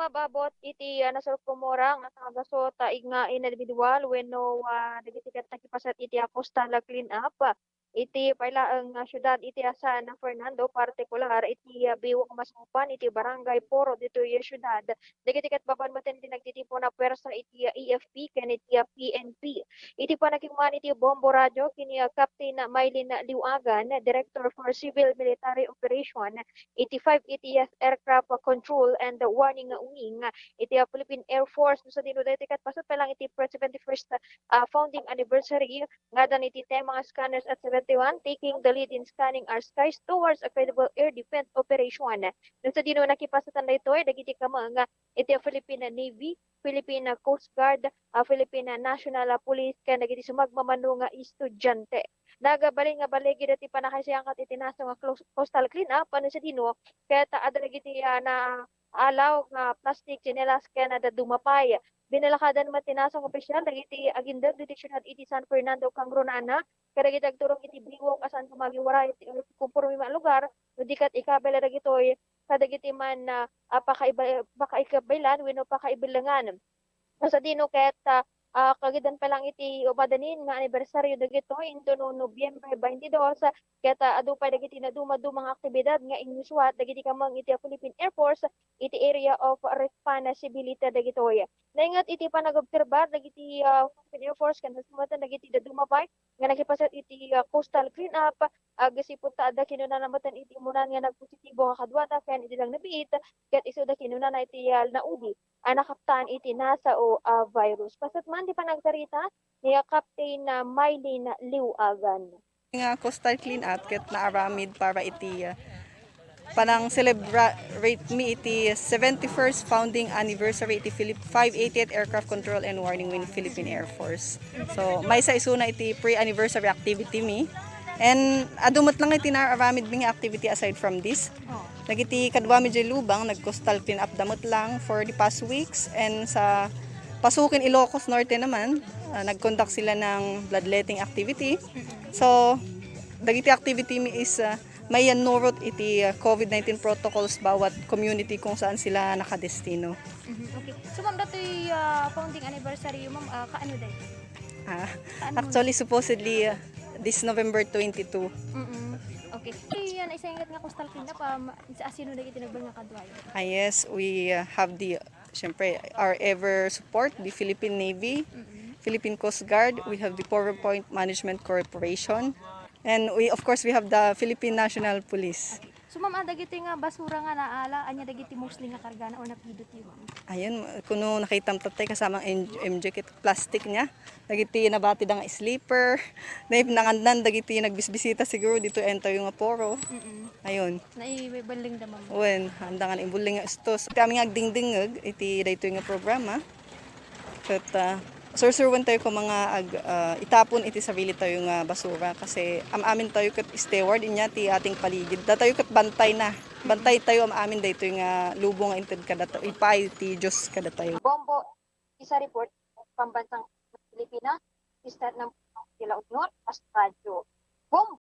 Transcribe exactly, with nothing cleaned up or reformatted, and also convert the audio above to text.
Mababot iti, ah, nasurkumura nga nagagasot, ah, nga individual wenno, ah, dagiti ket nakipaset iti, ah, coastal cleanup iti pay laeng nga siudad iti, ah, San Fernando, partikular iti, ah, Biwok Masaupan iti Barangay Poro ditoy siudad. Dagiti ket babaan met ti nagtitipon a puwersa iti, ah, A F P ken iti, ah, P N P. Iti panakiuman iti Bombo Radio ken ni, ah, Captain Mylene Liuagan, Director for Civil Military Operation iti five eightieth Aircraft Control and Warning Wing iti, ah, Philippine Air Force. No sadino daytoy ket paset pay lang iti pre-, seventy-first, ah, founding anniversary nga adan iti tema nga Scanners at seventy-one, taking the lead in scanning our skies towards a credible air defense operation. No sadino nakipasetan daytoy dagiti kameng iti Philippine Navy, Philippine Coast Guard, ah, Philippine National Police, ken dagiti sumagmamano nga estudiante. Nagbalin nga baligi dagiti pannakaisayangkat iti nasong nga clos-, coastal cleanup, no sadino ket adda dagiti, ah, naalaw nga plastik, tsinelas, ken dadduma pay. Binalakadan met ti nasong nga opisyal dagiti agindeg ditoy siudad iti San Fernando Kangrunana kadagiti agturong iti biwok a saanto magi waray ti konporme nga lugar, no di ket ikabay la dagitoy kadagiti man, ah, ah, pakaiba-, pakaikabaylan wenno pakaibilengan. No sadino ket, ah, ah, kagidan pa lang iti umadanin nga anibersaryo dagitoy, intono Nobyembre twenty-two, ket, ah, adu pay dagiti nadumaduma nga aktibidad nga inyusuat dagiti kameng iti Philippine Air Force iti Area of Responsibility dagitoy. Nainget iti panagobserbar dagiti, ah, Philippine Air Force ken dagiti dadduma pay nga nakipaset iti, ah, coastal cleanup, agsipud ta adda kinunana met iti umunan nga nagpositibo nga kaduada ken iti langnabiit, ket isuda kinunana iti, ah, naudi a nakaptan iti nasao a virus. Paset man ti panagtarita ni, ah, Captain, ah, Mylene Liuagan. Nga coastal cleanup ket naaramid para iti, ah, panang-celebrate mi iti seventy-first founding anniversary iti Philip-, five eightieth Aircraft Control and Warning Wing Philippine Air Force. So, maysa isuna iti pre-anniversary activity mi. And adu met lang iti naaramid mi nga activity aside from this. Dagiti kaduami diay lubang, nag-coastal cleanup da met lang for the past weeks. And sa Pasuken, Ilocos Norte naman, ah, nag-conduct sila ng bloodletting activity. So, dagiti activity mi is, ah, maiyanurot iti, ah, COVID nineteen protocols bawat community kung saan sila nakadestino. Mhm, okay. So, ma'am, datoy, ah, founding anniversary, ma'am, ah, kaano daytoy? Ah, Kaano? Actually, supposedly, ah, this November twenty-two. Mm-mm. Okay. So, yan, isa nga coastal cleanup, um, sa asino dagiti nagbalin nga kaduayo? Ah, yes, we, ah, have the, siyempre, our ever support, the Philippine Navy, Mm-mm. Philippine Coast Guard, we have the Poro Point Management Corporation, and we, of course, we have the Philippine National Police. So, ma'am, ah, dagiti nga basura nga naala, ania dagiti mostly nga kargana o napidot yu, ma'am? Ayun, kuno nakitam tatay kasama ang M-, M J kit plastic niya. Dagiti nabati da nga slipper. Naipnangan nan dagiti nagbisbisita siguro dito entayo nga Poro. Mm-mm. Ayun. Naiballing da, ma'am. Wen, anda nga naiballing nga istos. Iti amin nga agdingdingeg iti daytoy nga programa. Ket, ah, sursuroen tayo ko mga ag-, ah, itapon iti sarili tayo nga basura kasi am-amin tayo ket steward inya ti ating paligid. Datayo ket bantay na. Bantay tayo am-amin daytoy nga lubong nga inted kadatayo, ipaay ti Dios kadatayo. Bombo, isa report, Pambansang Pilipinas, Sister ng Sila Union, as Radyo. Bombo.